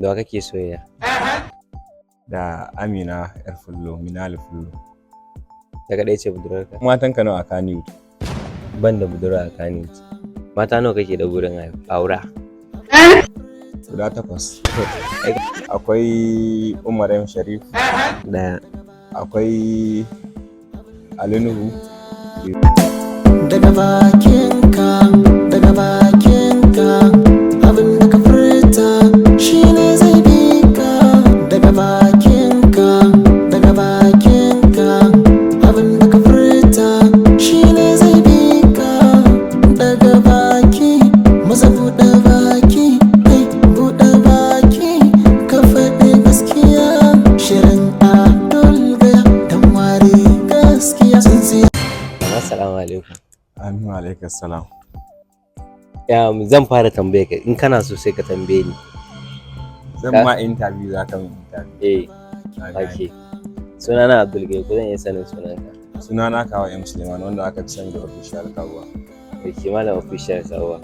Da wa kake soyayya? Da Amina yar Fullo, Minali Fullo. Ta kaɗai ce budurwarka? Matan ka nawa a Kannywood? Ban da budurwa a Kannywood. Mata nawa kake da burin aura? Guda takwas. Akwai Umar M Sharif, Ɗaya. akwai Ali Nuhu, Biyu. Daga bakinka, daga bakinka, abin da ka furta shine zai bi ka. Daga bakinka, daga bakinka, abin da ka furta shine zai bi ka. Daga baki, maza buɗe baki, kai buɗe baki, ka faɗi gaskiya. Shirin Abdul Gaya dan ware gaskiya sun Assalamu alaikum. Aminu alaikas salam. Zan fara tambaye ka, in kana so sai ka tambaye ni. Zan ma interview, za ka min interview. Eh, Na gane. okay. Sunana Abdul Gaya, ko zan iya sanin sunanka? Sunana Kawo M Suleiman, wanda aka fi sani da Official Kawwa. Ok, Malam Official Kawwa.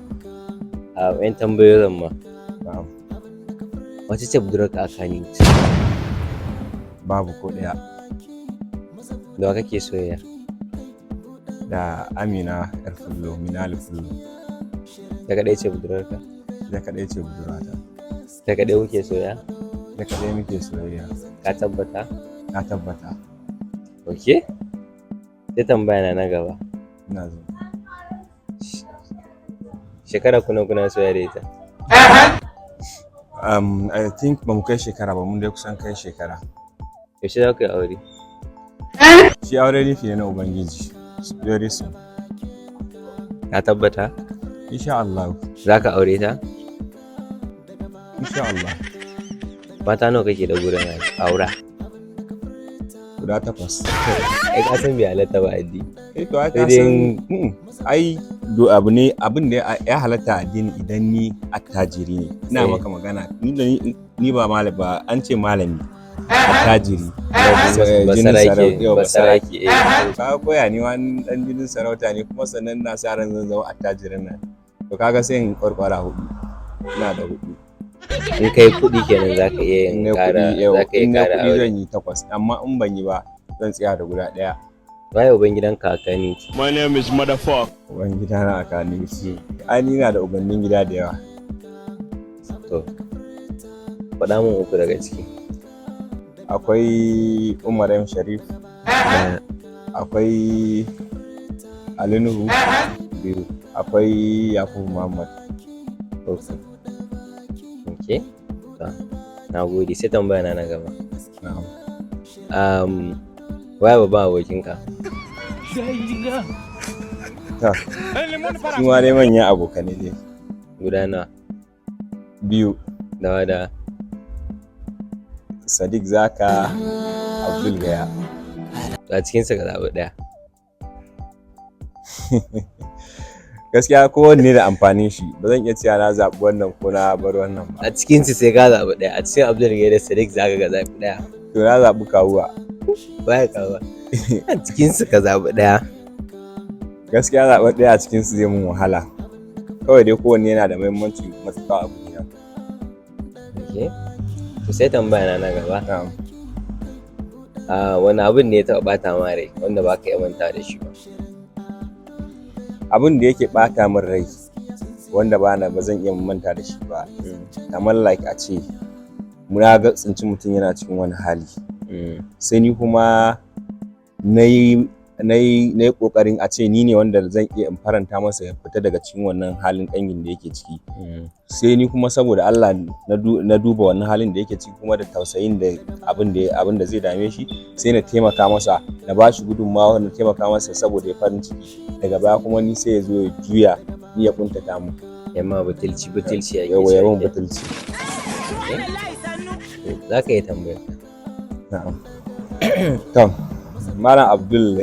A yan tambayoyin ma. Na'am. Wace ce budurwarka a Kannywood? Babu ko ɗaya. Da wa kake soyayya? Da Amina yar Fullo, Minali Fullo. Ta kaɗai ce budurwarka? Ita kaɗai ce budurwata. Ta kaɗai kuke soyayya? Ita kaɗai muke soyayya. Ka tabbata? Na tabbata. Ok. Sai tambaya na na gaba. Ina zo. Shekara kuna kuna soyayya da ita? I think ba mu kai shekara ba, mun dai kusan kai shekara. Yaushe za ku yi aure? Shi aure nufi ne na Ubangiji. Very soon. Ka tabbata? Insha Allah. Za ka aure ta? Insha Allah. Mata nawa kake da burin aura? Guda takwas. Ai ka san bai halatta ba addini. Eh to ai Sai ka dai san ai do abu ne abin da ya halatta addini idan ni attajiri ne. Ina maka magana ni da ni ba malami ba, an ce malami attajiri. Jinin Basarake, sarauta, basarake, eh. Ka koya ni wani dan jinin sarauta ne, kuma sannan na sa ran zan zama attajirin nan. To kaga sai in kwarkwara hudu. Ina da hudu. In kai kuɗi kenan za ka iya In yin na ƙara, kuɗi yau, za ka iya in na ƙara kuɗi aure. zan yi takwas, amma in ban yi ba zan tsaya da guda ɗaya. Waye uban gidanka a Kannywood? My name is Motherfucker. Uban gida na a Kannywood. Ai ni na da ubannin gida da yawa. To, faɗa min uku daga ciki. Akwai Umar M Sharif, Ɗaya, akwai Ali Nuhu, biyu, akwai Yakubu Muhammad. uku. Ok. To, na gode. Sai tambaya na na gaba. Na'am. Waye babban abokinka? Ta, su ma dai manyan abokanai dai. Guda nawa? Biyu. Dawa da Sadiq Zaka, Abdul Gaya. To a cikinsa ka zaɓi ɗaya. Gaskiya kowanne da amfanin shi, ba zan iya cewa na zaɓi wannan ko na bar wannan ba. A cikinsu sai ka zaɓi ɗaya. A cikin Abdul Gaya da Sadiq za ka ga zaɓi ɗaya. To na zaɓi Kawuwa. Baya kawo. A cikinsu ka zaɓi ɗaya. Gaskiya zaɓen ɗaya a cikinsu zai mun wahala. Kawai dai kowanne yana da muhimmanci matuƙa a gurina. Ok. To sai tambaya na na gaba. Na'am. Ah, wani abin ne ya taɓa ɓata ma rai wanda ba ka iya manta da shi ba? Abin da yake ɓata min rai wanda ba zan iya manta da shi ba, kamar like a ce na ga tsinci mutum yana cikin wani hali, sai ni kuma na yi ƙoƙarin a ce ni ne wanda zan iya in faranta masa ya fita daga cikin wannan halin ƙangin da yake ciki, sai ni kuma saboda Allah na duba wannan halin da yake ciki kuma da tausayin da abin da zai dame shi, sai na taimaka masa, na ba shi gudunmawa, na taimaka masa saboda ya farin ciki. Daga baya kuma ni sai ya zo ya juya ni ya kuntata mu. Ya ma butulci, butulci ake Yawa, ya cewa mun kenan. butulci. Za ka yi tambayar ka. Na'am. To, Malam Abdul,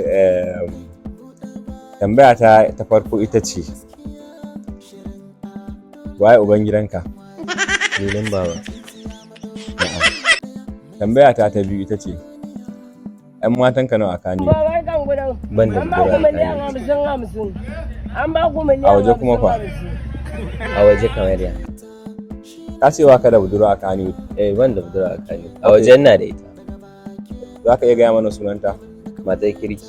tambaya ta ta farko ita ce, waye uban gidanka? Lilin Baba. Na'am. Tambaya ta ta biyu ita ce, 'yan matanka nawa a Kannywood? Ban da An ba ku budurwa a miliyan Kannywood. 50 50. An ba ku miliyan A waje kuma 50 fa? 50. A waje kamar ya? Ka ce ba ka da budurwa a Kannywood? Eh, ban da budurwa a Kannywood. A wajen na da ita. Za ka iya gaya mana sunanta? Matar Kirki.